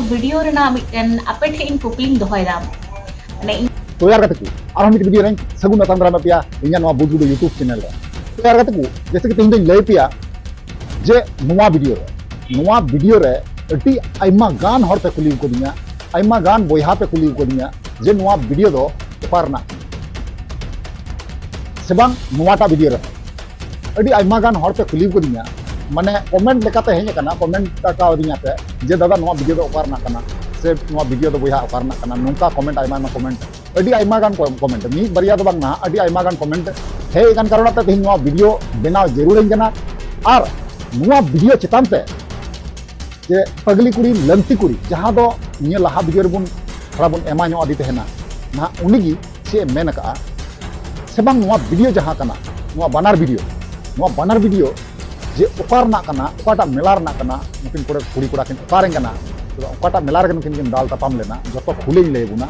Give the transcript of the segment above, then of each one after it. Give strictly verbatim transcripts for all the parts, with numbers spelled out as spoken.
Video ᱨᱮᱱᱟᱜ ᱢᱤᱫᱴᱮᱱ ᱟᱯᱮ ᱴᱷᱮᱱ ᱤᱧ ᱠᱩᱠᱞᱤᱧ ᱫᱚᱦᱚᱭᱮᱫᱟ᱾ ᱢᱟᱱᱮ ᱤᱧ ᱛᱚ ᱭᱟᱨ ᱜᱟᱛᱮ ᱠᱚ, ᱟᱨᱦᱚᱸ ᱢᱤᱫ ᱵᱷᱤᱰᱤᱭᱳ ᱨᱮᱧ ᱥᱟᱹᱜᱩᱱ ᱟᱛᱟᱝ ᱫᱟᱨᱟᱢᱮᱫ ᱯᱮᱭᱟ ᱤᱧᱟᱹᱜ ᱱᱚᱣᱟ ᱵᱩᱫ ᱵᱩᱫ YouTube ᱪᱮᱱᱮᱞ ᱨᱮ᱾ ᱛᱚ ᱭᱟᱨ ᱜᱟᱛᱮ ᱠᱚ, ᱡᱮᱭᱥᱮ ᱠᱤ ᱛᱮᱦᱮᱧ ᱫᱚᱧ ᱞᱟᱹᱭ ᱯᱮᱭᱟ ᱡᱮ ᱱᱚᱣᱟ ᱵᱷᱤᱰᱤᱭᱳ ᱨᱮ, ᱱᱚᱣᱟ ᱵᱷᱤᱰᱤᱭᱳ ᱨᱮ ᱟᱹᱰᱤ ᱟᱭᱢᱟ ᱜᱟᱱ ᱦᱚᱲ ᱯᱮ ᱠᱩᱞᱤ ᱠᱟᱫᱤᱧᱟ, ᱟᱭᱢᱟ ᱜᱟᱱ ᱵᱚᱭᱦᱟ ᱯᱮ ᱠᱩᱞᱤ ᱠᱟᱫᱤᱧᱟ ᱡᱮ ᱱᱚᱣᱟ ᱵᱷᱤᱰᱤᱭᱳ ᱫᱚ ᱚᱠᱟ ᱨᱮᱱᱟᱜ ᱠᱟᱱᱟ ᱥᱮ ᱵᱟᱝ ᱱᱚᱣᱟᱴᱟᱜ ᱵᱷᱤᱰᱤᱭᱳ ᱨᱮ᱾ ᱟᱹᱰᱤ ᱟᱭᱢᱟ ᱜᱟᱱ ᱦᱚᱲ ᱯᱮ ᱠᱩᱞᱤ ᱠᱟᱫᱤᱧᱟ, ᱢᱟᱱᱮ ᱠᱚᱢᱮᱱᱴ ᱞᱮᱠᱟᱛᱮ ᱦᱮᱡ ᱟᱠᱟᱱᱟ, ᱠᱚᱢᱮᱱᱴ ᱟᱠᱟᱣᱫᱤᱧᱟ ᱯᱮ ᱡᱮ ᱫᱟᱫᱟ ᱱᱚᱣᱟ ᱵᱷᱤᱰᱤᱭᱳ ᱫᱚ ᱚᱠᱟ ᱨᱮᱱᱟᱜ ᱠᱟᱱᱟ, ᱥᱮ ᱱᱚᱣᱟ ᱵᱷᱤᱰᱤᱭᱳ ᱫᱚ ᱵᱚᱭᱦᱟ ᱚᱠᱟ ᱨᱮᱱᱟᱜ ᱠᱟᱱᱟ, ᱱᱚᱝᱠᱟ ᱠᱚᱢᱮᱱᱴ, ᱟᱭᱢᱟ ᱟᱭᱢᱟ ᱠᱚᱢᱮᱱᱴ, ᱟᱹᱰᱤ ᱟᱭᱢᱟ ᱜᱟᱱ ᱠᱚᱢᱮᱱᱴ, ᱢᱤᱫ ᱵᱟᱨᱭᱟ ᱫᱚ ᱵᱟᱝ ᱱᱟᱦᱟᱜ, ᱟᱹᱰᱤ ᱟᱭᱢᱟ ᱜᱟᱱ ᱠᱚᱢᱮᱱᱴ ᱦᱮᱡ ᱟᱠᱟᱱ ᱠᱟᱨᱚᱱ ᱛᱮ ᱛᱮᱦᱮᱧ ᱱᱚᱣᱟ ᱵᱷᱤᱰᱤᱭᱳ ᱵᱮᱱᱟᱣ ᱡᱟᱹᱨᱩᱲᱟᱹᱧ ᱠᱟᱱᱟ᱾ ᱟᱨ ᱱᱚᱣᱟ ᱵᱷᱤᱰᱤᱭᱳ ᱪᱮᱛᱟᱱ ᱛᱮ ᱡᱮ ᱯᱟᱜᱽᱞᱤ ᱠᱩᱲᱤ ᱞᱟᱹᱱᱛᱤ ᱠᱩᱲᱤ, ᱡᱟᱦᱟᱸ ᱫᱚ ᱱᱤᱭᱟᱹ ᱞᱟᱦᱟ ᱵᱷᱤᱰᱤᱭᱳ ᱨᱮᱵᱚᱱ ᱛᱷᱚᱲᱟ ᱵᱚᱱ ᱮᱢᱟ ᱧᱚᱜ ᱟᱫᱮ ᱛᱟᱦᱮᱱᱟ, ᱱᱟᱦᱟᱜ ᱩᱱᱤᱜᱮ ᱪᱮᱫ ᱮ ᱢᱮᱱ ᱟᱠᱟᱫᱼᱟ ᱥᱮ ᱵᱟᱝ, ᱱᱚᱣᱟ ᱵᱷᱤᱰᱤᱭᱳ ᱡᱟᱦᱟᱸ ᱠᱟᱱᱟ, ᱱᱚᱣᱟ ᱵᱟᱱᱟᱨ ᱵᱷᱤᱰᱤᱭᱳ, ᱱᱚᱣᱟ ᱵᱟᱱᱟᱨ ᱵᱷᱤᱰᱤᱭᱳ ᱡᱮ ᱚᱠᱟ ᱨᱮᱱᱟᱜ ᱠᱟᱱᱟ, ᱚᱠᱟᱴᱟᱜ ᱢᱮᱞᱟ ᱨᱮᱱᱟᱜ ᱠᱟᱱᱟ, ᱱᱩᱠᱤᱱ ᱠᱚᱲᱟ ᱠᱩᱲᱤ ᱠᱚᱲᱟ ᱠᱤᱱ ᱚᱠᱟᱨᱮᱱ ᱠᱟᱱᱟ, ᱚᱠᱟᱴᱟᱜ ᱢᱮᱞᱟ ᱨᱮᱜᱮ ᱱᱩᱠᱤᱱ ᱠᱤᱱ ᱫᱟᱞ ᱛᱟᱯᱟᱢ ᱞᱮᱱᱟ, ᱡᱚᱛᱚ ᱠᱷᱩᱞᱟᱹᱧ ᱞᱟᱹᱭ ᱟᱵᱚᱱᱟ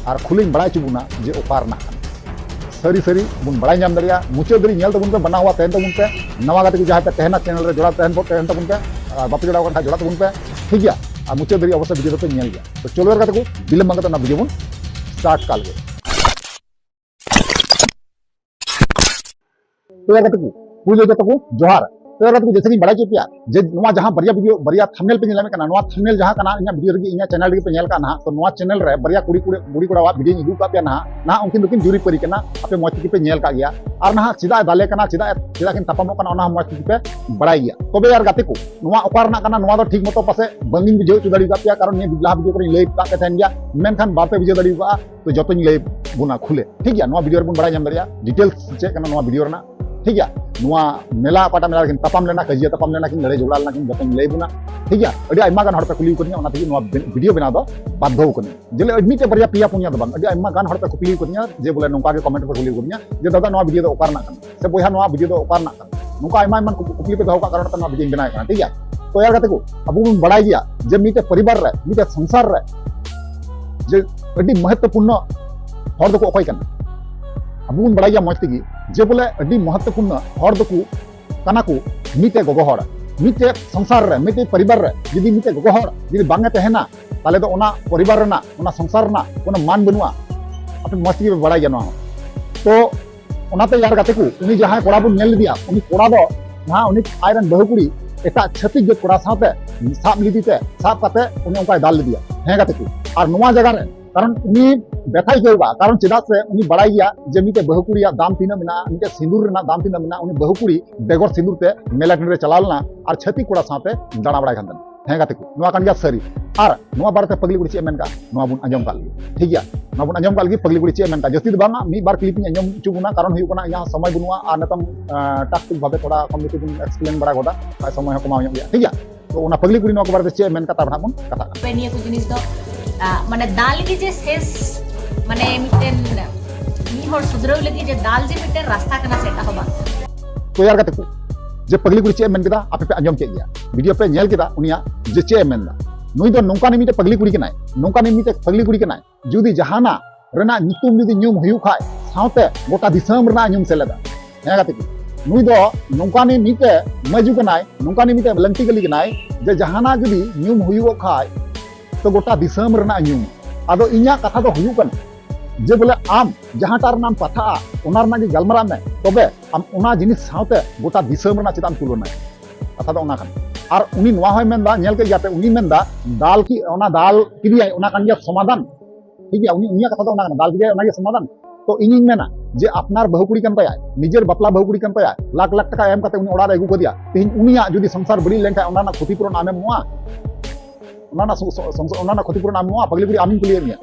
ᱟᱨ ᱠᱷᱩᱞᱟᱹᱧ ᱵᱟᱲᱟᱭ ᱦᱚᱪᱚ ᱵᱚᱱᱟ ᱡᱮ ᱚᱠᱟ ᱨᱮᱱᱟᱜ ᱠᱟᱱᱟ᱾ ᱥᱟᱹᱨᱤ ᱥᱟᱹᱨᱤ ᱵᱚᱱ ᱵᱟᱲᱟᱭ ᱧᱟᱢ ᱫᱟᱲᱮᱭᱟᱜᱼᱟ᱾ ᱢᱩᱪᱟᱹᱫ ᱫᱷᱟᱹᱨᱤᱡ ᱧᱮᱞ ᱛᱟᱵᱚᱱ ᱯᱮ, ᱵᱟᱱᱟ ᱦᱚᱲ ᱛᱟᱦᱮᱱ ᱛᱟᱵᱚᱱ ᱯᱮ, ᱱᱟᱣᱟ ᱜᱟᱛᱮ ᱠᱚ ᱡᱟᱦᱟᱸᱭ ᱯᱮ ᱛᱟᱦᱮᱱᱟ ᱪᱮᱱᱮᱞ ᱨᱮ ᱡᱚᱲᱟᱣ ᱛᱟᱦᱮᱱ ᱯᱮ, ᱛᱟᱦᱮᱱ ᱛᱟᱵᱚᱱ ᱯᱮ, ᱟᱨ ᱵᱟᱯᱮ ᱡᱚᱲᱟᱣ ᱠᱟᱱ ᱠᱷᱟᱱ ᱡᱚᱲᱟᱣ ᱛᱟᱵᱚᱱ ᱯᱮ, ᱴᱷᱤᱠ ᱜᱮᱭᱟ? ᱟᱨ ᱢᱩᱪᱟᱹᱫ ᱫᱷᱟᱹᱨᱤᱡ ᱚᱵᱚᱥᱥᱳᱭ ᱵᱷᱤᱰᱤᱭᱳ ᱫᱚᱯᱮ ᱧᱮᱞ ᱜᱮᱭᱟ᱾ ᱛᱚ ᱪᱚᱞᱚ ᱭᱟᱨ ᱜᱟᱛᱮ ᱠᱚ, ᱵᱤᱞᱚᱢ ᱵᱟᱝ ᱠᱟᱛᱮ ᱚᱱᱟ ᱵᱷᱤᱰᱤᱭᱳ ᱵᱚᱱ ᱥᱴᱟᱨᱴ ᱠᱟᱜ ᱞᱮᱜᱮ᱾ ᱛᱚ ᱭᱟᱨ ᱜᱟᱛᱮ ᱠᱚ, ᱯᱩᱭᱞᱩ ᱡᱚᱛᱚ ᱠᱚ ᱡᱚᱦᱟᱨ᱾ ᱛᱚ ᱭᱟᱨ ᱜᱟᱛᱮ ᱠᱚ, ᱡᱮᱭᱥᱮ ᱠᱤᱧ ᱵᱟᱲᱟᱭ ᱦᱚᱪᱚᱭᱮᱫ ᱯᱮᱭᱟ ᱡᱮ ᱱᱚᱣᱟ ᱡᱟᱦᱟᱸ ᱵᱟᱨᱭᱟ ᱵᱷᱤᱰᱤᱭᱳ, ᱵᱟᱨᱭᱟ ᱛᱷᱟᱢᱵᱱᱮᱞ ᱯᱮ ᱧᱮᱞ ᱧᱟᱢᱮᱫ ᱠᱟᱱᱟ, ᱱᱚᱣᱟ ᱛᱷᱟᱢᱵᱱᱮᱞ ᱡᱟᱦᱟᱸ ᱠᱟᱱᱟ, ᱤᱧᱟᱹᱜ ᱵᱷᱤᱰᱤᱭᱳ ᱨᱮᱜᱮ, ᱤᱧᱟᱹᱜ ᱪᱮᱱᱮᱞ ᱨᱮᱜᱮ ᱯᱮ ᱧᱮᱞ ᱠᱟᱜᱼᱟ ᱱᱟᱦᱟᱜ᱾ ᱛᱚ ᱱᱚᱣᱟ ᱪᱮᱱᱮᱞ ᱨᱮ ᱵᱟᱨᱭᱟ ᱠᱩᱲᱤ, ᱠᱩᱲᱤ, ᱠᱩᱲᱤ ᱠᱚᱲᱟᱣᱟᱜ ᱵᱷᱤᱰᱤᱭᱳᱧ ᱩᱫᱩᱜ ᱠᱟᱜ ᱯᱮᱭᱟ ᱱᱟᱦᱟᱜ᱾ ᱱᱟᱦᱟᱜ ᱩᱱᱠᱤᱱ ᱫᱚᱠᱤᱱ ᱡᱩᱨᱤᱯᱟᱹᱨᱤ ᱠᱟᱱᱟ, ᱟᱯᱮ ᱢᱚᱡᱽ ᱛᱮᱜᱮ ᱯᱮ ᱧᱮᱞ ᱠᱟᱜ ᱜᱮᱭᱟ᱾ ᱟᱨ ᱱᱟᱦᱟᱜ ᱪᱮᱫᱟᱜ ᱮ ᱫᱟᱞᱮ ᱠᱟᱱᱟ, ᱪᱮᱫᱟᱜ ᱮ, ᱪᱮᱫᱟᱜ ᱠᱤᱱ ᱛᱟᱯᱟᱢᱚᱜ ᱠᱟᱱᱟ, ᱚᱱᱟ ᱦᱚᱸ ᱢᱚᱡᱽ ᱛᱮᱜᱮ ᱯᱮ ᱵᱟᱲᱟᱭ ᱜᱮᱭᱟ᱾ ᱛᱚᱵᱮ ᱭᱟᱨ ᱜᱟᱛᱮ ᱠᱚ, ᱱᱚᱣᱟ ᱚᱠᱟ ᱨᱮᱱᱟᱜ ᱠᱟᱱᱟ, ᱱᱚᱣᱟ ᱫᱚ ᱴᱷᱤᱠ ᱢᱚᱛᱚ ᱯᱟᱥᱮ ᱵᱟᱝᱤᱧ ᱵᱩᱡᱷᱟᱹᱣ ᱦᱚᱪᱚ ᱫᱟᱲᱮ ᱟᱠᱟᱫ ᱯᱮᱭᱟ, ᱠᱟᱨᱚᱱ ᱱᱤᱭᱟᱹ ᱞᱟᱦᱟ ᱵᱷᱤᱰᱤᱭᱳ ᱠᱚᱨᱮᱧ ᱞᱟᱹᱭ ᱟᱠᱟᱫ ᱯᱮ ᱛᱟᱦᱮᱱ ᱜᱮᱭᱟ, ᱢᱮᱱᱠᱷᱟᱱ ᱵᱟᱯᱮ ᱵᱩᱡᱷᱟᱹᱣ ᱫᱟᱲᱮ ᱟᱠᱟᱫᱼᱟ᱾ ᱛᱚ ᱡᱚᱛᱚᱧ ᱞᱟᱹᱭ ᱵᱚᱱᱟ ᱠᱷᱩᱞᱮ, ᱴᱷᱤᱠ ᱜᱮᱭᱟ? ᱱᱚᱣᱟ ᱵᱷᱤᱰᱤᱭᱳ ᱨᱮᱵᱚᱱ ᱵᱟᱲᱟᱭ ᱧᱟᱢ ᱫᱟᱲᱮᱭᱟᱜᱼᱟ ᱰᱤᱴᱮᱞᱥ ᱪᱮᱫ ᱠᱟᱱᱟ ᱱᱚᱣᱟ ᱵᱷᱤᱰᱤᱭᱳ ᱨᱮᱱᱟᱜ, ᱴᱷᱤᱠ ᱜᱮᱭᱟ? ᱱᱚᱣᱟ ᱢᱮᱞᱟ, ᱚᱠᱟᱴᱟᱜ ᱢᱮᱞᱟ ᱨᱮᱠᱤᱱ ᱛᱟᱯᱟᱢ ᱞᱮᱱᱟ, ᱠᱟᱹᱡᱤᱭᱟᱹ ᱛᱟᱯᱟᱢ ᱞᱮᱱᱟ ᱠᱤᱱ, ᱞᱟᱹᱲᱦᱟᱹᱭ ᱡᱷᱚᱜᱽᱲᱟ ᱞᱮᱱᱟ ᱠᱤᱱ, ᱡᱚᱛᱚᱧ ᱞᱟᱹᱭ ᱵᱚᱱᱟ, ᱴᱷᱤᱠ ᱜᱮᱭᱟ? ᱟᱹᱰᱤ ᱟᱭᱢᱟ ᱜᱟᱱ ᱦᱚᱲ ᱯᱮ ᱠᱩᱞᱤ ᱠᱟᱫᱤᱧᱟ, ᱚᱱᱟ ᱛᱮᱜᱮ ᱱᱚᱣᱟ ᱵᱷᱤᱰᱤᱭᱳ ᱵᱮᱱᱟᱣ ᱫᱚ ᱵᱟᱫᱽᱫᱷᱚ ᱠᱟᱹᱱᱟᱹᱧ᱾ ᱡᱮ ᱢᱤᱫᱴᱮᱡ ᱵᱟᱨᱭᱟ ᱯᱮᱭᱟ ᱯᱩᱱᱭᱟ ᱫᱚ ᱵᱟᱝ, ᱟᱹᱰᱤ ᱟᱭᱢᱟ ᱜᱟᱱ ᱦᱚᱲ ᱯᱮ ᱠᱩᱞᱤ ᱠᱟᱫᱤᱧᱟ, ᱡᱮ ᱵᱚᱞᱮ ᱱᱚᱝᱠᱟ ᱜᱮ ᱠᱚᱢᱮᱱᱴ ᱯᱮ ᱠᱩᱞᱤ ᱠᱟᱫᱤᱧᱟ ᱡᱮ ᱫᱟᱫᱟ ᱱᱚᱣᱟ ᱵᱷᱤᱰᱤᱭᱳ ᱫᱚ ᱚᱠᱟ ᱨᱮᱱᱟᱜ ᱠᱟᱱᱟ, ᱥᱮ ᱵᱚᱭᱦᱟ ᱱᱚᱣᱟ ᱵᱷᱤᱰᱤᱭᱳ ᱫᱚ ᱚᱠᱟ ᱨᱮᱱᱟᱜ ᱠᱟᱱᱟ, ᱱᱚᱝᱠᱟ ᱟᱭᱢᱟ ᱟᱭᱢᱟ ᱠᱩ-, ᱠᱩᱠᱞᱤ ᱯᱮ ᱫᱚᱦᱚ ᱠᱟᱜ ᱠᱟᱨᱚᱱ ᱛᱮ ᱱᱚᱣᱟ ᱵᱷᱤᱰᱤᱭᱳᱧ ᱵᱮᱱᱟᱣ ᱠᱟᱱᱟ, ᱴᱷᱤᱠ ᱜᱮᱭᱟ? ᱛᱚ ᱭᱟᱨ ᱜᱟᱛᱮ ᱠᱚ, ᱟᱵᱚ ᱵᱚᱱ ᱵᱟᱲᱟᱭ ᱜᱮᱭᱟ ᱡᱮ ᱢᱤᱫᱴᱮᱡ ᱯᱚᱨᱤᱵᱟᱨ ᱨᱮ, ᱢᱤᱫᱴᱮᱡ ᱥᱚᱝᱥᱟᱨ ᱨᱮ ᱡᱮ ᱟᱹᱰᱤ ᱢᱚᱦᱚᱛᱛᱚᱯᱩᱨᱱᱚ ᱦᱚᱲ ᱫᱚᱠᱚ ᱚᱠᱚᱭ ᱠᱟᱱᱟ? ᱟᱵᱚ ᱵᱚᱱ ᱵᱟᱲᱟᱭ ᱜᱮᱭᱟ ᱢᱚᱡᱽ ᱛᱮᱜᱮ ᱡᱮ ᱵᱚᱞᱮ ᱟᱹᱰᱤ ᱢᱚᱦᱚᱛᱛᱚᱯᱩᱨᱱᱚ ᱦᱚᱲ ᱫᱚᱠᱚ ᱠᱟᱱᱟ ᱠᱚ ᱢᱤᱫᱴᱮᱡ ᱜᱚᱜᱚ ᱦᱚᱲ᱾ ᱢᱤᱫᱴᱮᱡ ᱥᱚᱝᱥᱟᱨ ᱨᱮ, ᱢᱤᱫᱴᱮᱡ ᱯᱚᱨᱤᱵᱟᱨ ᱨᱮ ᱡᱩᱫᱤ ᱢᱤᱫᱴᱮᱡ ᱜᱚᱜᱚ ᱦᱚᱲ ᱡᱩᱫᱤ ᱵᱟᱝ ᱮ ᱛᱟᱦᱮᱱᱟ, ᱛᱟᱦᱚᱞᱮ ᱫᱚ ᱚᱱᱟ ᱯᱚᱨᱤᱵᱟᱨ ᱨᱮᱱᱟᱜ, ᱚᱱᱟ ᱥᱚᱝᱥᱟᱨ ᱨᱮᱱᱟᱜ ᱠᱳᱱᱳ ᱢᱟᱱ ᱵᱟᱹᱱᱩᱜᱼᱟ᱾ ᱟᱯᱮ ᱢᱚᱡᱽ ᱛᱮᱜᱮ ᱯᱮ ᱵᱟᱲᱟᱭ ᱜᱮᱭᱟ ᱱᱚᱣᱟ ᱦᱚᱸ᱾ ᱛᱚ ᱚᱱᱟᱛᱮ ᱭᱟᱨ ᱜᱟᱛᱮ ᱠᱚ, ᱩᱱᱤ ᱡᱟᱦᱟᱸᱭ ᱠᱚᱲᱟ ᱵᱚᱱ ᱧᱮᱞ ᱞᱮᱫᱮᱭᱟ, ᱩᱱᱤ ᱠᱚᱲᱟ ᱫᱚ ᱡᱟᱦᱟᱸ ᱩᱱᱤ ᱟᱡ ᱨᱮᱱ ᱵᱟᱹᱦᱩ ᱠᱩᱲᱤ ᱮᱴᱟᱜ ᱪᱷᱟᱹᱛᱤᱠ ᱡᱟᱹᱛ ᱠᱚᱲᱟ ᱥᱟᱶᱛᱮ ᱥᱟᱵ ᱞᱮᱫᱮ ᱛᱮ, ᱥᱟᱵ ᱠᱟᱛᱮ ᱩᱱᱤ ᱚᱱᱠᱟᱭ ᱫᱟᱞ ᱞᱮᱫᱮᱭᱟ᱾ ᱦᱮᱸ ᱜᱟᱛᱮ ᱠᱚ, ᱟᱨ ᱱᱚᱣᱟ ᱡᱟᱭᱜᱟ ᱨᱮ ᱠᱟᱨᱚᱱ ᱩᱱᱤ ᱵᱮᱛᱷᱟᱭ ᱟᱹᱭᱠᱟᱹᱣ ᱠᱟᱜᱼᱟ, ᱠᱟᱨᱚᱱ ᱪᱮᱫᱟᱜ ᱥᱮ ᱩᱱᱤ ᱵᱟᱲᱟᱭ ᱜᱮᱭᱟ ᱡᱮ ᱢᱤᱫᱴᱮᱡ ᱵᱟᱹᱦᱩ ᱠᱩᱲᱤᱭᱟᱜ ᱫᱟᱢ ᱛᱤᱱᱟᱹᱜ ᱢᱮᱱᱟᱜᱼᱟ, ᱢᱤᱫᱴᱮᱡ ᱥᱤᱸᱫᱩᱨ ᱨᱮᱱᱟᱜ ᱫᱟᱢ ᱛᱤᱱᱟᱹᱜ ᱢᱮᱱᱟᱜᱼᱟ᱾ ᱩᱱᱤ ᱵᱟᱹᱦᱩ ᱠᱩᱲᱤ ᱵᱮᱜᱚᱨ ᱥᱤᱸᱫᱩᱨ ᱛᱮ ᱢᱮᱞᱟ ᱴᱟᱺᱰᱤ ᱨᱮ ᱪᱟᱞᱟᱣ ᱞᱮᱱᱟ ᱟᱨ ᱪᱷᱟᱹᱛᱤᱠ ᱠᱚᱲᱟ ᱥᱟᱶᱛᱮ ᱫᱟᱬᱟ ᱵᱟᱲᱟᱭ ᱠᱟᱱ ᱛᱟᱦᱮᱱᱟ᱾ ᱦᱮᱸ ᱜᱟᱛᱮ ᱠᱚ, ᱱᱚᱣᱟ ᱠᱟᱱ ᱜᱮᱭᱟ ᱥᱟᱹᱨᱤ᱾ ᱟᱨ ᱱᱚᱣᱟ ᱵᱟᱨᱮᱛᱮ ᱯᱟᱜᱽᱞᱤ ᱠᱩᱲᱤ ᱪᱮᱫ ᱮ ᱢᱮᱱ ᱠᱟᱜᱼᱟ, ᱱᱚᱣᱟ ᱵᱚᱱ ᱟᱸᱡᱚᱢ ᱠᱟᱜ ᱞᱮᱜᱮ᱾ ᱴᱷᱤᱠ ᱜᱮᱭᱟ, ᱱᱚᱣᱟ ᱵᱚᱱ ᱟᱸᱡᱚᱢ ᱠᱟᱜ ᱞᱮᱜᱮ, ᱯᱟᱜᱽᱞᱤ ᱠᱩᱲᱤ ᱪᱮᱫ ᱮ ᱢᱮᱱ ᱠᱟᱜᱼᱟ᱾ ᱡᱟᱹᱥᱛᱤ ᱫᱚ ᱵᱟᱝᱟ, ᱢᱤᱫ ᱵᱟᱨ clip ᱤᱧ ᱟᱸᱡᱚᱢ ᱦᱚᱪᱚ ᱵᱚᱱᱟ, ᱠᱟᱨᱚᱱ ᱦᱩᱭᱩᱜ ᱠᱟᱱᱟ ᱤᱧᱟᱹᱜ ᱦᱚᱸ ᱥᱚᱢᱚᱭ ᱵᱟᱹᱱᱩᱜᱼᱟ ᱟᱨ ᱱᱤᱛᱚᱝ, ᱟᱸ, ᱴᱟᱠ ᱴᱩᱠ ᱵᱷᱟᱵᱮ ᱛᱷᱚᱲᱟ ᱠᱚᱢ ᱵᱮᱥᱤ ᱵᱚᱱ explain ᱵᱟᱲᱟ ᱜᱚᱫᱟ, ᱟᱨ ᱥᱚᱢᱚᱭ ᱦᱚᱸ ᱠᱚᱢᱟᱣ ᱧᱚᱜ ᱜᱮᱭᱟ᱾ ᱴᱷᱤᱠ ᱜᱮᱭᱟ, ᱛᱚ ᱚᱱᱟ ᱯᱟᱜᱽᱞᱤ ᱠᱩᱲᱤ ᱱᱚᱣᱟ ᱠᱚ ᱵᱟᱨᱮᱛᱮ ᱪᱮᱫ ᱮ ᱢᱮᱱ ᱠᱟᱜ, ᱛᱟᱨᱯᱚᱨ ᱦᱟᱸᱜ ᱵᱚᱱ ᱠᱟᱛᱷᱟᱜᱼᱟ᱾ ᱛᱚᱵᱮ ᱱᱤᱭᱟᱹ ᱠᱚ ᱡᱤᱱᱤᱥ ᱫᱚ, ᱟᱸ, ᱢᱟᱱᱮ ᱫᱟᱞ ᱜᱮ ᱡᱮ ᱥᱮᱥ, ᱢᱟᱱᱮ ᱢᱤᱫᱴᱮᱱ ᱢᱤᱫ ᱦᱚᱲ ᱥᱩᱫᱷᱨᱟᱹᱣ ᱞᱟᱹᱜᱤᱫ ᱡᱮ ᱫᱟᱞ ᱡᱮ ᱢᱤᱫᱴᱮᱱ ᱨᱟᱥᱛᱟ ᱠᱟᱱᱟ, ᱥᱮ ᱮᱴᱟᱜ ᱦᱚᱸ ᱵᱟᱝ᱾ ᱛᱚ ᱭᱟᱨ ᱜᱟᱛᱮ ᱠᱚ, ᱡᱮ ᱯᱟᱜᱽᱞᱤ ᱠᱩᱲᱤ ᱪᱮᱫ ᱮ ᱢᱮᱱ ᱠᱮᱫᱟ, ᱟᱯᱮ ᱯᱮ ᱟᱸᱡᱚᱢ ᱠᱮᱫ ᱜᱮᱭᱟ, video ᱯᱮ ᱧᱮᱞ ᱠᱮᱫᱟ ᱩᱱᱤᱭᱟᱜ ᱡᱮ ᱪᱮᱫ ᱮ ᱢᱮᱱ ᱮᱫᱟ᱾ ᱱᱩᱭ ᱫᱚ ᱱᱚᱝᱠᱟᱱᱤᱡ ᱢᱤᱫᱴᱮᱡ ᱯᱟᱜᱽᱞᱤ ᱠᱩᱲᱤ ᱠᱟᱱᱟᱭ, ᱱᱚᱝᱠᱟᱱᱤᱡ ᱢᱤᱫᱴᱮᱡ ᱯᱟᱜᱽᱞᱤ ᱠᱩᱲᱤ ᱠᱟᱱᱟᱭ, ᱡᱩᱫᱤ ᱡᱟᱦᱟᱱᱟᱜ ᱨᱮᱱᱟᱜ ᱧᱩᱛᱩᱢ ᱡᱩᱫᱤ ᱧᱩᱢ ᱦᱩᱭᱩᱜ ᱠᱷᱟᱡ, ᱥᱟᱶᱛᱮ ᱜᱚᱴᱟ ᱫᱤᱥᱚᱢ ᱨᱮᱱᱟᱜ ᱧᱩᱢ ᱥᱮᱞᱮᱫᱟ᱾ ᱦᱮᱸ ᱜᱟᱛᱮ ᱠᱚ, ᱱᱩᱭ ᱫᱚ ᱱᱚᱝᱠᱟᱱᱤᱡ ᱢᱤᱫᱴᱮᱡ ᱢᱟᱹᱡᱩ ᱠᱟᱱᱟᱭ, ᱱᱚᱝᱠᱟᱱᱤᱡ ᱢᱤᱫᱴᱮᱡ ᱞᱟᱝᱴᱤ ᱠᱟᱹᱞᱤ ᱠᱟᱱᱟᱭ, ᱡᱮ ᱡᱟᱦᱟᱱᱟᱜ ᱡᱩᱫᱤ ᱧᱩᱢ ᱦᱩᱭᱩᱜᱚᱜ ᱠᱷᱟᱡ, ᱛᱚ ᱜᱚᱴᱟ ᱫᱤᱥᱚᱢ ᱨᱮᱱᱟᱜ ᱧᱩᱢ᱾ ᱟᱫᱚ ᱤᱧᱟᱹᱜ ᱠᱟᱛᱷᱟ ᱫᱚ ᱦᱩᱭᱩᱜ ᱠᱟᱱᱟ, ᱡᱮ ᱵᱚᱞᱮ ᱟᱢ ᱡᱟᱦᱟᱸᱴᱟᱜ ᱨᱮᱱᱟᱜ ᱮᱢ ᱯᱟᱛᱷᱟᱜᱼᱟ, ᱚᱱᱟ ᱨᱮᱱᱟᱜ ᱜᱮ ᱜᱟᱞᱢᱟᱨᱟᱜ ᱢᱮ, ᱛᱚᱵᱮ ᱟᱢ ᱚᱱᱟ ᱡᱤᱱᱤᱥ ᱥᱟᱶᱛᱮ ᱜᱚᱴᱟ ᱫᱤᱥᱚᱢ ᱨᱮᱱᱟᱜ ᱪᱮᱫᱟᱜ ᱮᱢ ᱛᱩᱞᱚᱱᱟᱭᱟ? ᱠᱟᱛᱷᱟ ᱫᱚ ᱚᱱᱟ ᱠᱟᱱᱟ᱾ ᱟᱨ ᱩᱱᱤ ᱱᱚᱣᱟ ᱦᱚᱸᱭ ᱢᱮᱱᱫᱟ, ᱧᱮᱞ ᱠᱮᱫ ᱜᱮᱭᱟ ᱯᱮ, ᱩᱱᱤ ᱢᱮᱱᱫᱟ, ᱫᱟᱞ ᱠᱤ, ᱚᱱᱟ ᱫᱟᱞ ᱠᱮᱫᱮᱭᱟᱭ, ᱚᱱᱟ ᱠᱟᱱ ᱜᱮᱭᱟ ᱥᱚᱢᱟᱫᱷᱟᱱ᱾ ᱴᱷᱤᱠ ᱜᱮᱭᱟ, ᱩᱱᱤ, ᱩᱱᱤᱭᱟᱜ ᱠᱟᱛᱷᱟ ᱫᱚ ᱚᱱᱟ ᱠᱟᱱᱟ, ᱫᱟᱞ ᱠᱮᱫᱮᱭᱟᱭ, ᱚᱱᱟ ᱜᱮ ᱥᱚᱢᱟᱫᱷᱟᱱ᱾ ᱛᱚ ᱤᱧᱤᱧ ᱢᱮᱱᱟ ᱡᱮ ᱟᱯᱱᱟᱨ ᱵᱟᱹᱦᱩ ᱠᱩᱲᱤ ᱠᱟᱱ ᱛᱟᱭᱟᱭ, ᱱᱤᱡᱮᱨ ᱵᱟᱯᱞᱟ ᱵᱟᱹᱦᱩ ᱠᱩᱲᱤ ᱠᱟᱱ ᱛᱟᱭᱟᱭ, ᱞᱟᱠᱷ ᱞᱟᱠᱷ ᱴᱟᱠᱟ ᱮᱢ ᱠᱟᱛᱮ ᱩᱱᱤ ᱚᱲᱟᱜ ᱨᱮ ᱟᱹᱜᱩ ᱠᱟᱫᱮᱭᱟ, ᱛᱮᱦᱮᱧ ᱩᱱᱤᱭᱟᱜ ᱡᱩᱫᱤ ᱥᱚᱝᱥᱟᱨ ᱵᱟᱹᱲᱤᱡ ᱞᱮᱱᱠᱷᱟᱱ ᱚᱱᱟ ᱨᱮᱱᱟᱜ ᱠᱷᱚᱛᱤ ᱯᱩᱨᱚᱱ ᱟᱢᱮᱢ ᱮᱢᱚᱜᱼᱟ? ᱚᱱᱟ ᱨᱮᱱᱟᱜ ᱥᱚ-, ᱥᱚ-, ᱥᱚᱝᱥ-, ᱚᱱᱟ ᱨᱮᱱᱟᱜ ᱠᱷᱚᱛᱤ ᱯᱩᱨᱚᱱ ᱟᱢ ᱮᱢᱚᱜᱼᱟ? ᱯᱟᱜᱽᱞᱤ ᱠᱩᱲᱤ, ᱟᱢᱤᱧ ᱠᱩᱞᱤᱭᱮᱫ ᱢᱮᱭᱟ,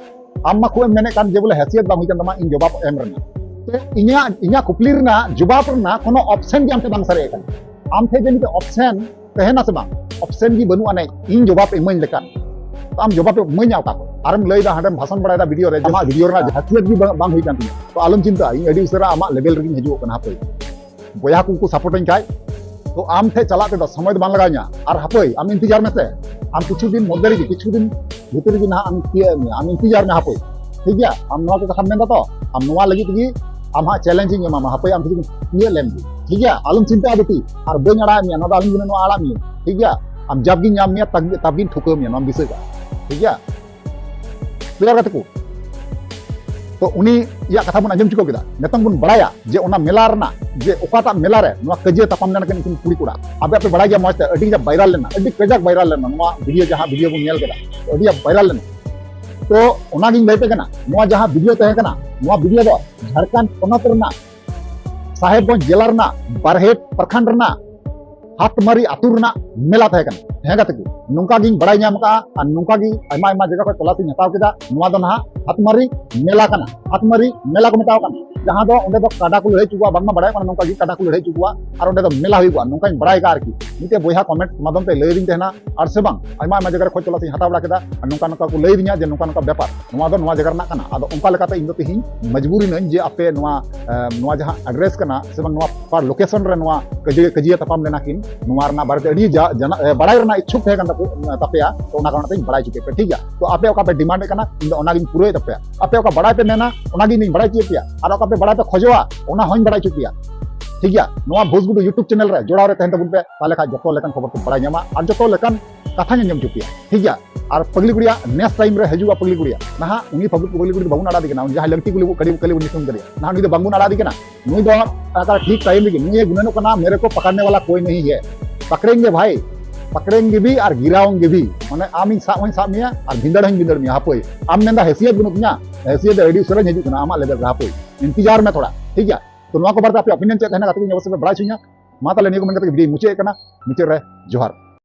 ᱟᱢ ᱢᱟ ᱠᱷᱩᱵ ᱮᱢ ᱢᱮᱱᱮᱫ ᱠᱟᱱ ᱡᱮ ᱵᱚᱞᱮ ᱦᱮᱥᱤᱭᱟᱛ ᱵᱟᱝ ᱦᱩᱭ ᱠᱟᱱ ᱛᱟᱢᱟ ᱤᱧ ᱡᱚᱵᱟᱵ ᱮᱢ ᱨᱮᱱᱟᱜ᱾ ᱛᱚ ᱤᱧᱟᱹᱜ, ᱤᱧᱟᱹᱜ ᱠᱩᱠᱞᱤ ᱨᱮᱱᱟᱜ ᱡᱚᱵᱟᱵ ᱨᱮᱱᱟᱜ ᱠᱳᱱᱳ option ᱜᱮ ᱟᱢ ᱴᱷᱮᱱ ᱵᱟᱝ ᱥᱟᱨᱮᱡ ᱟᱠᱟᱱᱟ᱾ ᱟᱢ ᱴᱷᱮᱱ ᱡᱮ ᱢᱤᱫᱴᱮᱱ option ᱛᱟᱦᱮᱱᱟ ᱥᱮ ᱵᱟᱝ, option ᱜᱮ ᱵᱟᱹᱱᱩᱜ ᱟᱹᱱᱤᱡ ᱤᱧ ᱡᱚᱵᱟᱵ ᱤᱢᱟᱹᱧ ᱞᱮᱠᱟᱱ᱾ ᱛᱚ ᱟᱢ ᱡᱚᱵᱟᱵ ᱮᱢᱟᱹᱧᱟ ᱚᱠᱟ ᱠᱷᱚᱱ? ᱟᱨᱮᱢ ᱞᱟᱹᱭᱫᱟ, ᱦᱟᱸᱰᱮᱢ ᱵᱷᱟᱥᱚᱱ ᱵᱟᱲᱟᱭᱮᱫᱟ video ᱨᱮ, ᱟᱢᱟᱜ video ᱨᱮᱱᱟᱜ ᱦᱟᱹᱥᱤᱭᱟᱛ ᱜᱮ ᱵᱟᱝ, ᱵᱟᱝ ᱦᱩᱭ ᱠᱟᱱ ᱛᱤᱧᱟ᱾ ᱛᱚ ᱟᱞᱚᱢ ᱪᱤᱱᱛᱟᱹᱜᱼᱟ, ᱤᱧ ᱟᱹᱰᱤ ᱩᱥᱟᱹᱨᱟ ᱟᱢᱟᱜ level ᱨᱮᱜᱤᱧ ᱦᱤᱡᱩᱜ ᱠᱟᱱᱟ᱾ ᱦᱟᱯᱳᱭ, ᱵᱚᱭᱦᱟ ᱠᱚ ᱠᱚ support ᱟᱹᱧ ᱠᱷᱟᱡ, ᱛᱚ ᱟᱢ ᱴᱷᱮᱡ ᱪᱟᱞᱟᱜ ᱛᱮᱫᱚ ᱥᱚᱢᱚᱭ ᱫᱚ ᱵᱟᱝ ᱞᱟᱜᱟᱣ ᱤᱧᱟ᱾ ᱟᱨ ᱦᱟᱯᱳᱭ, ᱟᱢ ᱤᱱᱛᱮᱡᱟᱨ ᱢᱮᱥᱮ, ᱟᱢ ᱠᱤᱪᱷᱩ ᱫᱤᱱ ᱢᱚᱫᱽᱫᱷᱮ ᱨᱮᱜᱮ, ᱠᱤᱪᱷᱩ ᱫᱤᱱ ᱵᱷᱤᱛᱨᱤ ᱨᱮᱜᱮ ᱱᱟᱦᱟᱜ ᱟᱢ ᱛᱤᱭᱟᱹᱜ ᱢᱮᱭᱟ, ᱟᱢ ᱤᱱᱛᱮᱡᱟᱨ ᱢᱮ ᱦᱟᱯᱳᱭ᱾ ᱴᱷᱤᱠ ᱜᱮᱭᱟ, ᱟᱢ ᱱᱚᱣᱟ ᱠᱚ ᱠᱟᱛᱷᱟᱢ ᱢᱮᱱᱫᱟ ᱛᱚ, ᱟᱢ ᱱᱚᱣᱟ ᱞᱟᱹᱜᱤᱫ ᱛᱮᱜᱮ ᱟᱢᱟᱜ ᱪᱮᱞᱮᱧᱡᱽ ᱤᱧ ᱮᱢᱟᱢᱟ, ᱦᱟᱯᱮ ᱟᱢ ᱡᱩᱫᱤ ᱤᱭᱟᱹ ᱞᱮᱱ ᱜᱮ, ᱴᱷᱤᱠ ᱜᱮᱭᱟ? ᱟᱞᱚᱢ ᱪᱤᱱᱛᱟᱹᱜᱼᱟ ᱵᱤᱴᱤ, ᱟᱨ ᱵᱟᱹᱧ ᱟᱲᱟᱜ ᱢᱮᱭᱟ, ᱱᱚᱣᱟ ᱫᱚ ᱟᱞᱚᱢ ᱜᱩᱱᱟᱹᱱᱚᱜᱼᱟ, ᱟᱲᱟᱜ ᱢᱮᱭᱟ, ᱴᱷᱤᱠ ᱜᱮᱭᱟ? ᱟᱢ ᱡᱟᱵ ᱜᱤᱧ ᱧᱟᱢ ᱢᱮᱭᱟ, ᱛᱟᱵ ᱛᱟᱵ ᱜᱤᱧ ᱴᱷᱩᱠᱟᱹᱣ ᱢᱮᱭᱟ, ᱱᱚᱣᱟᱢ ᱫᱤᱥᱟᱹ ᱠᱟᱜᱼᱟ, ᱴᱷᱤᱠ ᱜᱮᱭᱟ? ᱠᱞᱤᱭᱟᱨ ᱜᱟᱛᱮ ᱠᱚ? ᱛᱚ ᱩᱱᱤᱭᱟᱜ ᱠᱟᱛᱷᱟ ᱵᱚᱱ ᱟᱸᱡᱚᱢ ᱪᱩᱠᱟᱹᱣ ᱠᱮᱫᱟ᱾ ᱱᱤᱛᱚᱝ ᱵᱚᱱ ᱵᱟᱲᱟᱭᱟ ᱡᱮ ᱚᱱᱟ ᱢᱮᱞᱟ ᱨᱮᱱᱟᱜ, ᱡᱮ ᱚᱠᱟᱴᱟᱜ ᱢᱮᱞᱟ ᱨᱮ ᱱᱚᱣᱟ ᱠᱟᱹᱡᱟᱹ ᱛᱟᱯᱟᱢ ᱞᱮᱱᱟ ᱠᱤᱱ ᱩᱱᱠᱤᱱ ᱠᱩᱲᱤ ᱠᱚᱲᱟ᱾ ᱟᱯᱮ ᱟᱯᱮ ᱵᱟᱲᱟᱭ ᱜᱮᱭᱟ ᱢᱚᱡᱽ ᱛᱮ, ᱟᱹᱰᱤ ᱠᱟᱡᱟᱠ ᱵᱷᱟᱭᱨᱟᱞ ᱞᱮᱱᱟ, ᱟᱹᱰᱤ ᱠᱟᱡᱟᱠ ᱵᱷᱟᱭᱨᱟᱞ ᱞᱮᱱᱟ ᱱᱚᱣᱟ ᱵᱷᱤᱰᱤᱭᱳ, ᱡᱟᱦᱟᱸ ᱵᱷᱤᱰᱤᱭᱳ ᱵᱚᱱ ᱧᱮᱞ ᱠᱮᱫᱟ, ᱟᱹᱰᱤ ᱵᱷᱟᱭᱨᱟᱞ ᱞᱮᱱᱟ᱾ ᱛᱚ ᱚᱱᱟᱜᱤᱧ ᱞᱟᱹᱭ ᱯᱮ ᱠᱟᱱᱟ, ᱱᱚᱣᱟ ᱡᱟᱦᱟᱸ ᱵᱷᱤᱰᱤᱭᱳ ᱛᱟᱦᱮᱸ ᱠᱟᱱᱟ, ᱱᱚᱣᱟ ᱵᱷᱤᱰᱤᱭᱳ ᱫᱚ ᱡᱷᱟᱲᱠᱷᱚᱸᱰ ᱯᱚᱱᱚᱛ ᱨᱮᱱᱟᱜ ᱥᱟᱦᱮᱵᱽᱜᱚᱸᱡᱽ ᱡᱮᱞᱟ ᱨᱮᱱᱟᱜ ᱵᱟᱨᱦᱮᱴ ᱯᱨᱚᱠᱷᱚᱸᱰ ᱨᱮᱱᱟᱜ ᱦᱟᱛᱢᱟᱨᱤ ᱟᱹᱛᱩ ᱨᱮᱱᱟᱜ ᱢᱮᱞᱟ ᱛᱟᱦᱮᱸ ᱠᱟᱱᱟ᱾ ᱦᱮᱸ ᱜᱟᱛᱮ ᱠᱚ, ᱱᱚᱝᱠᱟ ᱜᱤᱧ ᱵᱟᱲᱟᱭ ᱧᱟᱢ ᱟᱠᱟᱫᱼᱟ, ᱟᱨ ᱱᱚᱝᱠᱟ ᱜᱮ ᱟᱭᱢᱟ ᱟᱭᱢᱟ ᱡᱟᱭᱜᱟ ᱠᱷᱚᱱ ᱛᱚᱞᱟᱥ ᱤᱧ ᱦᱟᱛᱟᱣ ᱠᱮᱫᱟ᱾ ᱱᱚᱣᱟ ᱫᱚ ᱱᱟᱦᱟᱜ ᱦᱟᱛᱢᱟᱨᱤ ᱢᱮᱞᱟ ᱠᱟᱱᱟ, ᱦᱟᱛᱢᱟᱨᱤ ᱢᱮᱞᱟ ᱠᱚ ᱢᱮᱛᱟᱣ ᱠᱟᱱᱟ, ᱡᱟᱦᱟᱸ ᱫᱚ ᱚᱸᱰᱮ ᱫᱚ ᱠᱟᱰᱟ ᱠᱚ ᱞᱟᱹᱲᱦᱟᱹᱭ ᱦᱚᱪᱚ ᱠᱚᱣᱟ, ᱵᱟᱝᱢᱟ ᱵᱟᱲᱟᱭᱚᱜ ᱠᱟᱱᱟ ᱱᱚᱝᱠᱟ ᱜᱮ ᱠᱟᱰᱟ ᱠᱚ ᱞᱟᱹᱲᱦᱟᱹᱭ ᱦᱚᱪᱚ ᱠᱚᱣᱟ, ᱟᱨ ᱚᱸᱰᱮ ᱫᱚ ᱢᱮᱞᱟ ᱦᱩᱭᱩᱜᱼᱟ, ᱱᱚᱝᱠᱟᱧ ᱵᱟᱲᱟᱭ ᱟᱠᱟᱫᱼᱟ ᱟᱨᱠᱤ᱾ ᱢᱤᱫᱴᱮᱡ ᱵᱚᱭᱦᱟ ᱠᱚᱢᱮᱱᱴ ᱢᱟᱫᱽᱫᱷᱚᱢ ᱛᱮ ᱞᱟᱹᱭ ᱟᱹᱫᱤᱧ ᱛᱟᱦᱮᱱᱟ, ᱟᱨ ᱥᱮ ᱵᱟᱝ, ᱟᱭᱢᱟ ᱟᱭᱢᱟ ᱡᱟᱭᱜᱟ ᱨᱮ ᱠᱷᱚᱡᱽ ᱛᱚᱞᱟᱥ ᱤᱧ ᱦᱟᱛᱟᱣ ᱵᱟᱲᱟ ᱠᱮᱫᱟ, ᱟᱨ ᱱᱚᱝᱠᱟ ᱱᱚᱝᱠᱟ ᱠᱚ ᱞᱟᱹᱭ ᱟᱹᱫᱤᱧᱟ ᱡᱮ ᱱᱚᱝᱠᱟ ᱱᱚᱝᱠᱟ ᱵᱮᱯᱟᱨ, ᱱᱚᱣᱟ ᱫᱚ ᱱᱚᱣᱟ ᱡᱟᱭᱜᱟ ᱨᱮᱱᱟᱜ ᱠᱟᱱᱟ᱾ ᱟᱫᱚ ᱚᱱᱠᱟ ᱞᱮᱠᱟᱛᱮ ᱤᱧ ᱫᱚ ᱛᱮᱦᱮᱧ ᱢᱚᱡᱽᱵᱩᱨᱤᱱᱟᱹᱧ ᱡᱮ ᱟᱯᱮ ᱱᱚᱣᱟ, ᱮ, ᱱᱚᱣᱟ ᱡᱟᱦᱟᱸ ᱟᱰᱨᱮᱥ ᱠᱟᱱᱟ ᱥᱮ ᱵᱟᱝ, ᱱᱚᱣᱟ ᱚᱠᱟ ᱞᱳᱠᱮᱥᱚᱱ ᱨᱮ ᱱᱚᱣᱟ ᱠᱟᱹᱡᱟᱹ-, ᱠᱟᱹᱡᱤᱭᱟᱹ ᱛᱟᱯᱟᱢ ᱞᱮᱱᱟ ᱠᱤᱱ, ᱱᱚᱣᱟ ᱨᱮᱱᱟᱜ ᱵᱟᱨᱮᱛᱮ ᱟᱹᱰᱤ ᱡᱟ-, ᱡᱟᱱᱟ-, ᱮ, ᱵᱟᱲᱟᱭ ᱨᱮᱱᱟᱜ ᱤᱪᱪᱷᱩᱠ ᱛᱟᱦᱮᱸ ᱠᱟᱱ ᱛᱟᱠᱚ, ᱮ, ᱛᱟᱯᱮᱭᱟ, ᱛᱚ ᱚᱱᱟ ᱠᱟᱨᱚᱱ ᱛᱮᱧ ᱵᱟᱲᱟᱭ ᱦᱚᱪᱚ ᱠᱮᱫ ᱯᱮ, ᱴᱷᱤᱠ ᱜᱮᱭᱟ? ᱛᱚ ᱟᱯᱮ ᱚᱠᱟ ᱯᱮ ᱰᱤᱢᱟᱱᱰ ᱮᱫ ᱠᱟᱱᱟ, ᱤᱧ ᱫᱚ ᱚᱱᱟᱜᱤᱧ ᱯᱩᱨᱟᱹᱣᱮᱫ ᱛᱟᱯᱮᱭᱟ᱾ ᱟᱯᱮ ᱚᱠᱟ ᱵᱟᱲᱟᱭ ᱯᱮ ᱢᱮᱱᱟ, ᱚᱱᱟᱜᱤᱧ ᱵᱟᱲᱟᱭ ᱦᱚᱪᱚᱭᱮᱫ ᱯᱮᱭᱟ, ᱟᱨ ᱚᱠᱟ ᱯᱮ ᱵᱟᱲᱟᱭ ᱯᱮ ᱠᱷᱚᱡᱚᱜᱼᱟ, ᱚᱱᱟ ᱦᱚᱸᱧ ᱵᱟᱲᱟᱭ ᱦᱚᱪᱚ ᱯᱮᱭᱟ, ᱴᱷᱤᱠ ᱜᱮᱭᱟ? ᱱᱚᱣᱟ ᱵᱷᱳᱡᱽᱜᱩᱰᱩ YouTube ᱪᱮᱱᱮᱞ ᱨᱮ ᱡᱚᱲᱟᱣ ᱨᱮ ᱛᱟᱦᱮᱱ ᱛᱟᱵᱚᱱ ᱯᱮ, ᱛᱟᱦᱚᱞᱮ ᱠᱷᱟᱱ ᱡᱚᱛᱚ ᱞᱮᱠᱟᱱ ᱠᱷᱚᱵᱚᱨ ᱯᱮ ᱵᱟᱲᱟᱭ ᱧᱟᱢᱟ ᱟᱨ ᱡᱚᱛᱚ ᱞᱮᱠᱟᱱ ᱠᱟᱛᱷᱟᱧ ᱟᱸᱡᱚᱢ ᱦᱚᱪᱚ ᱯᱮᱭᱟ, ᱴᱷᱤᱠ ᱜᱮᱭᱟ? ᱟᱨ ᱯᱟᱜᱽᱞᱤ ᱠᱩᱲᱤᱭᱟᱜ next time ᱨᱮ ᱦᱤᱡᱩᱜᱼᱟ ᱯᱟᱜᱽᱞᱤ ᱠᱩᱲᱤᱭᱟᱜ, ᱱᱟᱦᱟᱜ ᱩᱱᱤ ᱯᱟᱜᱽᱞᱤ, ᱯᱟᱜᱽᱞᱤ ᱠᱩᱲᱤ ᱫᱚ ᱵᱟᱵᱚᱱ ᱟᱲᱟᱜ ᱫᱮ ᱠᱟᱱᱟ, ᱩᱱᱤ ᱡᱟᱦᱟᱸᱭ ᱞᱟᱹᱠᱛᱤ ᱠᱩᱞᱤ, ᱠᱟᱹᱞᱤ, ᱠᱟᱹᱞᱤ ᱵᱚᱱ ᱧᱩᱛᱩᱢ ᱠᱟᱫᱮᱭᱟ, ᱱᱟᱦᱟᱜ ᱩᱱᱤ ᱫᱚ ᱵᱟᱝᱵᱚᱱ ᱟᱲᱟᱜ ᱫᱮ ᱠᱟᱱᱟ᱾ ᱱᱩᱭ ᱫᱚ ᱚᱠᱟ ᱴᱷᱤᱠ time ᱨᱮᱜᱮ ᱱᱩᱭ ᱮ ᱜᱩᱱᱟᱹᱱᱚᱜ ᱠᱟᱱᱟ, "ᱢᱮᱨᱮ ᱠᱚ ᱯᱟᱠᱟᱲᱱᱮ ᱣᱟᱞᱟ ᱠᱳᱭ ᱱᱟᱦᱤ ᱦᱮ, ᱯᱟᱠᱲᱮᱝᱜᱮ ᱵᱷᱟᱭ, ᱯᱟᱠᱲᱮᱝᱜᱮ ᱵᱷᱤ ᱟᱨ ᱜᱤᱨᱟᱣᱝᱜᱮ ᱵᱷᱤ", ᱢᱟᱱᱮ ᱟᱢ ᱤᱧ ᱥᱟᱵ ᱦᱚᱸᱧ ᱥᱟᱵ ᱢᱮᱭᱟ ᱟᱨ ᱵᱷᱤᱸᱫᱟᱹᱲ ᱦᱚᱸᱧ ᱵᱷᱤᱸᱫᱟᱹᱲ ᱢᱮᱭᱟ᱾ ᱦᱟᱯᱳᱭ, ᱟᱢ ᱢᱮᱱᱫᱟ ᱦᱮᱥᱤᱭᱟᱛ ᱵᱟᱹᱱᱩᱜ ᱛᱤᱧᱟ, ᱦᱮᱥᱤᱭᱟᱛ ᱫᱚ ᱟᱹᱰᱤ ᱩᱥᱟᱹᱨᱟᱧ ᱦᱤᱡᱩᱜ ᱠᱟᱱᱟ ᱟᱢᱟᱜ level ᱨᱮ, ᱦᱟᱯᱳᱭ, ᱤᱱᱛᱤᱡᱟᱨ ᱢᱮ ᱛᱷᱚᱲᱟ, ᱴᱷᱤᱠ ᱜᱮᱭᱟ? ᱛᱚ ᱱᱚᱣᱟ ᱠᱚ ᱵᱟᱨᱮᱛᱮ ᱟᱯᱮ opinion ᱪᱮᱫ ᱛᱟᱦᱮᱱᱟ ᱜᱟᱛᱮ ᱠᱚ, ᱚᱵᱚᱥᱥᱳᱭ ᱯᱮ ᱵᱟᱲᱟᱭ ᱦᱚᱪᱚᱧᱟ᱾ ᱢᱟ ᱛᱟᱦᱞᱮ ᱱᱤᱭᱟᱹ ᱠᱚ ᱢᱮᱱ ᱠᱟᱛᱮ ᱜᱮ video ᱢᱩᱪᱟᱹᱫ ᱠᱟᱱᱟ᱾ ᱢᱩᱪᱟᱹᱫ ᱨᱮ ᱡᱚᱦᱟᱨ᱾